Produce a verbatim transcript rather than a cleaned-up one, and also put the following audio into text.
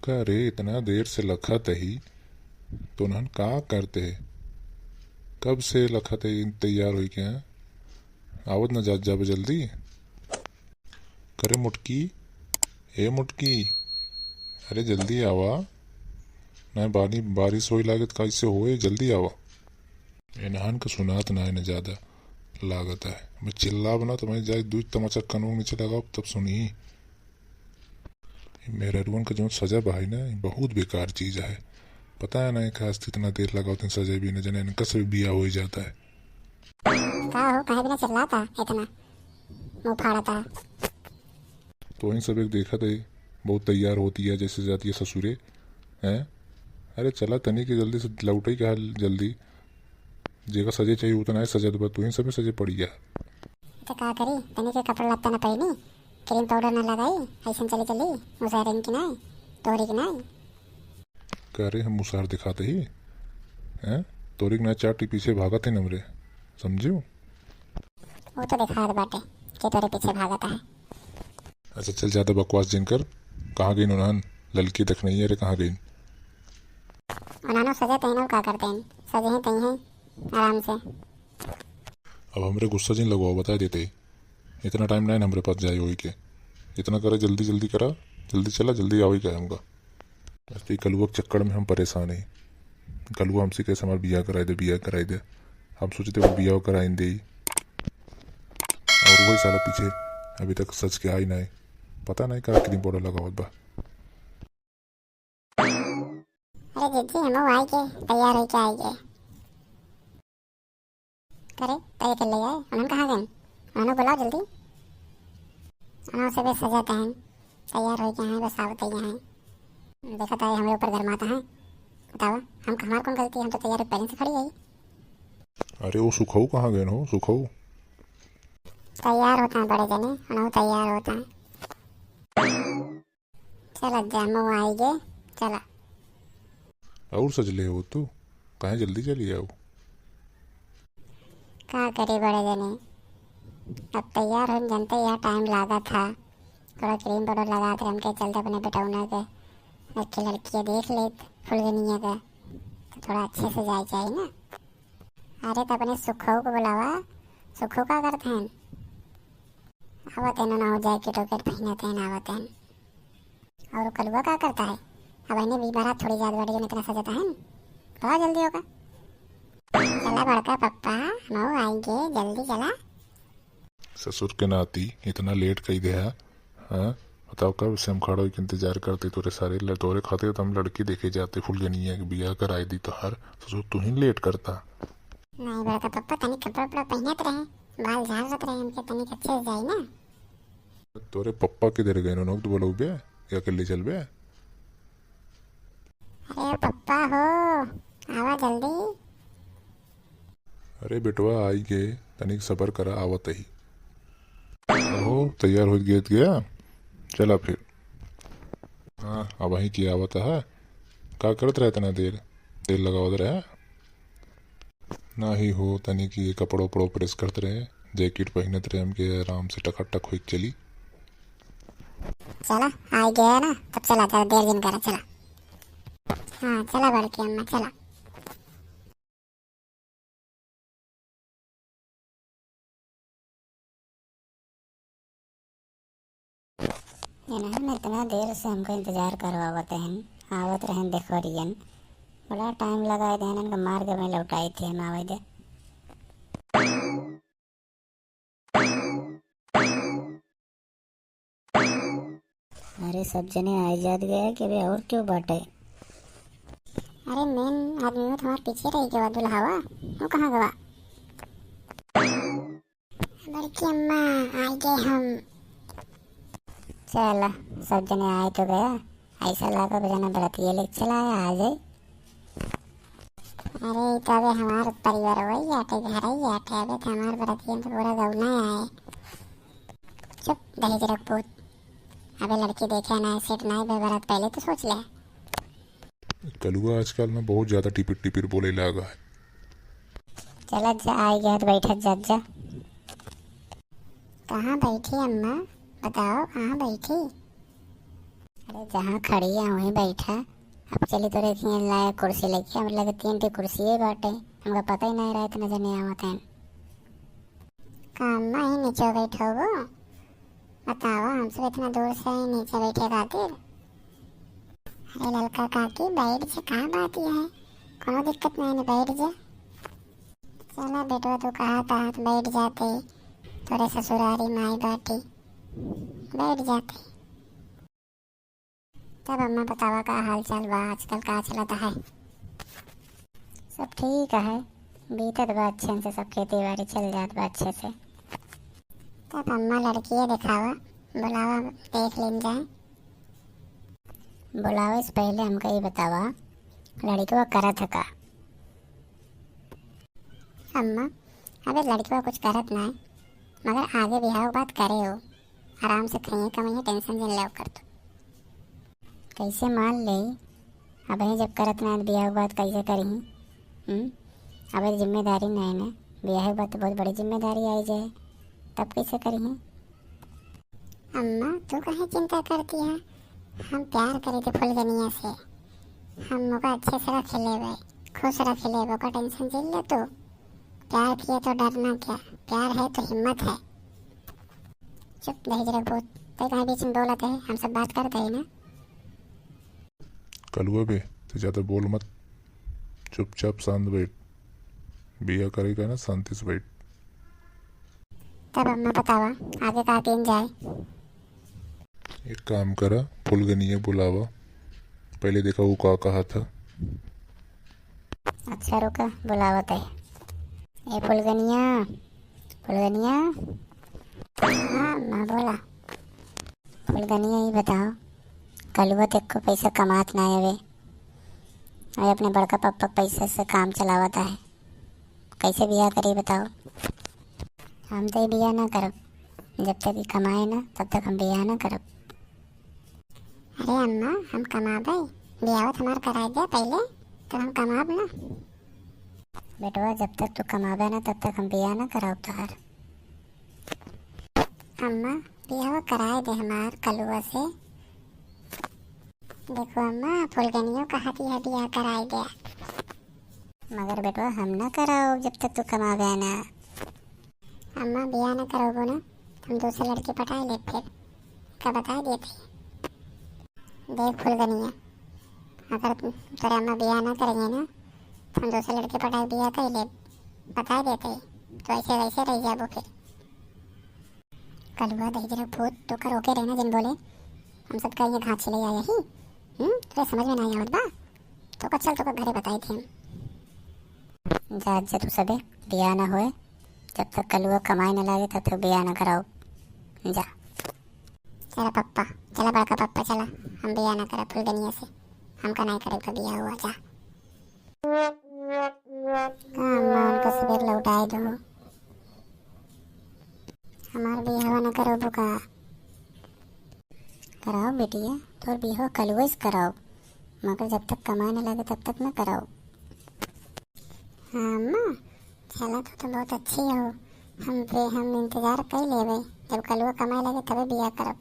का रे, इतना देर से लखत ही, तो नहन का करत है? कब से लखत है तैयार होई के, हैं? आवत ना जात जाबे जल्दी। करे मोटकी, ए मोटकी, अरे जल्दी आवा, ना बारी, बारिश होई लागत, कैसे होए, जल्दी आवा। एनहन के सुनात ना है ना ज्यादा लागत है। मैं चिल्लाब ना तो मैं जाए दू तमाचा कनों नीचे लगाओ तब सुनी। मेहररुअन का जौन सजा बा है ना, ई बहुत बेकार चीज है। पता है ना, एक हस्त इतना देर लगावत हैं सजा भी न जाने इनका से भी बिया हो ही जाता है। का हो, काहे बिना चिल्लाता इतना, मुंह फाड़ता? तो वहीं सब एक देखत है, बहुत तैयार होती है जैसे जाती है ससुरे, हैं? अरे चला तनी के जल्दी से लौटई का हाल जल्दी। जेका सजे चाहिए उतना है सजत बा, तू ही सब में सजे पड़ी है। तो का करी, तनी के कपड़ा लत्ता ना पहनी, क्रीम पाउडर ना लगाई, ऐसन चली चली, मुसहरन की नाई, तोहरी की नाई। का रे, हम मुसहर दिखाते ही, हैं? तोहरी की नाई चार टी पीछे भागत है हमरे, समझियो? वो तो दिखात बाटे, के तोरे पीछे भागत है। अच्छा चल, ज्यादा बकवास जिन कर। कहाँ गई उन्हन? ललकी देख नहीं है रे, कहाँ गई? उन्हनो सजे तैनो का करते हैं, सजे ही तई हैं आराम से। अब हमरे गुस्सा जिन लगवाओ, बता देते। इतना टाइम नहीं हमरे पास जाए होई के। इतना करे, जल्दी जल्दी करा, जल्दी चला, जल्दी आवे का हमका। ऐसे ही कलुआ के चक्कर में हम परेशान हैं। कलुआ हमसे कैसे हमार बियाह कराई दे, बियाह कराई दे। हम सोचते वो बियाह कराई दे। और वही साला पीछे अभी तक सज के आई नहीं। पता नहीं का क्रीम पाउडर लगावत बा। अरे जीजी, हम आई के तैयार होके आई के। करे, तय कर ले आए, उन्हन कहाँ गए? उन्हन बुलाओ जल्दी। उन्हन से भी सजा तहन तैयार होके आए, बस आवत ही हैं। देखा था हमरे ऊपर गरमाता है। बतावा, हम, हमार कौन गलती, हम तो तैयार पहले से खड़ी गई। अरे वो सुखऊ कहाँ गए हो, सुखऊ? तैयार होता है बड़े जने, उन्हन तैयार होता है। चला जामो आई गे, चला। और सजले हो तू, काहे जल्दी चली आओ? का करे बड़े जने, अब तैयार होन जनते यह टाइम लागा था। थोड़ा क्रीम पाउडर लगात रहे, हमके चलते अपने बेटौना के एक ठे लड़किया देख लेत फुलगनिया का, तो थोड़ा अच्छे से जाए चाहिए ना। अरे तो अपने सुखो को बुलावा, सुखो का करत हैं? आवत हैं ना, हो जैकेट वैकेट पहनत हैं, आवत हैं। और कलुआ का करता है? अब इन्हें भी बारात थोड़ी जात बाड़ी, इतना सजता है। बहुत जल्दी होगा। चला बड़का पप्पा, हम आई गे, जल्दी चला। ससुर के नाती इतना लेट कई दे है, हाँ? बताओ कब से हम खड़ा होके इंतजार करते तोरे सारे ल-, तोरे खातिर तो हम लड़की देखे जाते, फुलगनिया के बियाह कराई दी तोहार। ससुर तू ही लेट करता। नहीं बड़का पप्पा, तनी कपड़ा उपड़ा पहनत रहे, बाल झाड़त रहे, हमके तनी अच्छे से जाई ना। तोरे पप्पा किधर गए? उन्होंने तो बोलो बे, या अकेले चल बे? अरे पप्पा हो, आवा जल्दी। अरे बेटवा, आई गे, तनिक सबर करा, आवत ही। अहो, तैयार हो गए गया, चला फिर। हाँ, अब वहीं की आवत है। का करत रहे इतना देर? तेल लगावत रहे? नाही हो, तनी की ये कपड़ो उपड़ो प्रेस करत रहे, जैकेट पहनत रहे, हमके आराम से टकाटक होई के चली। चला, आ गया ना, तब चला, चला, देर दिन करा, चला। हाँ, चला बड़की अम्मा, चला। इन्हन इतना देर से हमका इंतजार करवावत हैं, आवत रहन देखवरियन, बड़ा टाइम लगाए दे, इन्हन का मार के मैं लौटाई थी हम आवे दे। अरे सब जने आए जात गया कि अबे और क्यों बाटे? अरे मेन आदमी में तुम्हारे पीछे रह गया दुल्हावा, वो कहाँ गवा? बड़की अम्मा, आ गए हम। चल, सब जने आए तो गया। ऐसा लगा कि जना बरतिये लेके चला आया, आ जाए। अरे, ई तो अबे हमार परिवार वही आटे, घर ही आटे। अबे तो हमार बरतिये तो पूरा गौना आए। चुप, दहेज रखपूत। अबे लड़की देखे ना, सेट ना, बे बरात पहले तो सोच ले। कलुआ आजकल ना बहुत ज्यादा टिपिर टिपिर बोले लागा है। चलत जा, आए गया तो बैठत जात जा। कहाँ बैठी अम्मा? बताओ, कहाँ बैठी? अरे, जहाँ खड़ी है, वहीं बैठा। अब चली तोरे खियाँ लाए कुर्सी लेके, हमरे लगे तीन ठे कुर्सिये बाटे। हमका पता ही नहीं रहा इतना जने आवत हैं। का अम्मा ही नीचे बैठो वो? बतावा, हम सब इतना दूर से आई नीचे बैठे खातिर। अरे ललका काकी, बैठ जा, का बात है, कोनो दिक्कत नहीं है, बैठ जा। चला बेटवा, तू कहा था तो बैठ जाते, तोरे ससुरारी माई बाटी, बैठ जाते। तब अम्मा बतावा, का हाल चाल बा, आजकल का चलत है? सब ठीक है, बीतत बा अच्छे से, सब खेती बाड़ी चल जात बा अच्छे से। तब अम्मा लड़किए देखावा, बुलावा, देख लीन जाए। बुलावे से पहले हमका ये बतावा, लड़कवा करत है का? अम्मा, अबे लड़कवा कुछ करत ना है, मगर आगे बिहाव के बात करे हो, आराम से खाइए कमाइए, tension जिन लेव कर तू। कैसे मान ले, अबहीं जब करत ना है, बियाह के बाद कैसे करिही? हम्म? अबे जिम्मेदारी नहीं ना, बियाह के बाद तो बहुत बड़ी जिम्मेदारी आई जाए, तब कैसे करिही? अम्मा, तू काहे चिंता करती है? हम प्यार करी थे फुलगनिया से, हम ओका अच्छे से रख लेबे, खुश रख लेबे, ओका tension जिन ले तू। प्यार किए तो डरना क्या, प्यार है तो हिम्मत है। चुप दहिजरा भूत, ते काहे बीच में बोलत है, हम सब बात करत है ना। कलुआ बे, ते ज्यादा बोल मत, चुपचाप शांत बैठ, बिया करेगा ना शांति से बैठ। तब अम्मा बतावा, आगे का किन जाए? एक काम करा, फुलगनिया बुलावा, पहले देखा वो का कहा था। अच्छा रुका, बुलावत है। ए फुलगनिया, फुलगनिया। हाँ अम्मा, बोला। फुलगनिया, ये बताओ, कलुआ तो एको पैसा कमात ना हवे, और अपने बड़का पप्पा के पैसा से काम चलावत है, कैसे बियाह करी बताओ? हम तो ये बियाह ना करब, जब तक ये कमाए ना तब तक हम बियाह ना करब। अरे अम्मा, हम कमाबे, बियाह तो हमार कराए दे पहले, तब हम कमाब ना। बेटवा, जब तक तू कमाबे ना तब तक हम बियाह ना कराब तोहार। अम्मा, बियाह कराए दे हमार कलुआ से। देखो अम्मा, फुलगनियो कहती है बियाह कराए दे। मगर बेटवा, हम ना कराओ जब तक तू कमाबे ना। अम्मा, बियाह ना करबो ना, हम दूसरे लड़के पटाए ले फिर। का बताए देते। देख फुलगनिया, अगर तोरे अम्मा बियाह ना करेंगे ना, तो हम दूसरे लड़के पटाए बियाह कर ले, बताए देते। तो ऐसे वैसे रह जाबो फिर। कलुआ दहिजरा भूत, तोका रोके रहे ना जिन बोले, हम सब का ये घात छिले आया ही। हम्म, तोरे समझ में ना आवत बा? तोका चल, तोका घरे बताई थी हम। जा, जा तू सबे, बियाह ना होए, जब तक कलुआ कमाए ना लागे तब तक बियाह ना कराओ। जा। चला पप्पा, चला बड़का पप्पा, चला, हम बियाह ना करा फुलगनिया से, हमका नहीं करे तो बियाह हुआ, जा। का अम्मा, उनका सबेर लौटाए दो। हमार बियाह ना करो बुका। कराओ बेटिया, तोर बियाह कलुए से कराओ, मगर जब तक कमाए ना लगे तब तक ना कराओ। हाँ अम्मा, चला तू तो बहुत अच्छी हो, हम बे-, हम इंतजार कर लेबे, जब कलुआ कमाए लगे तबे बियाह करब।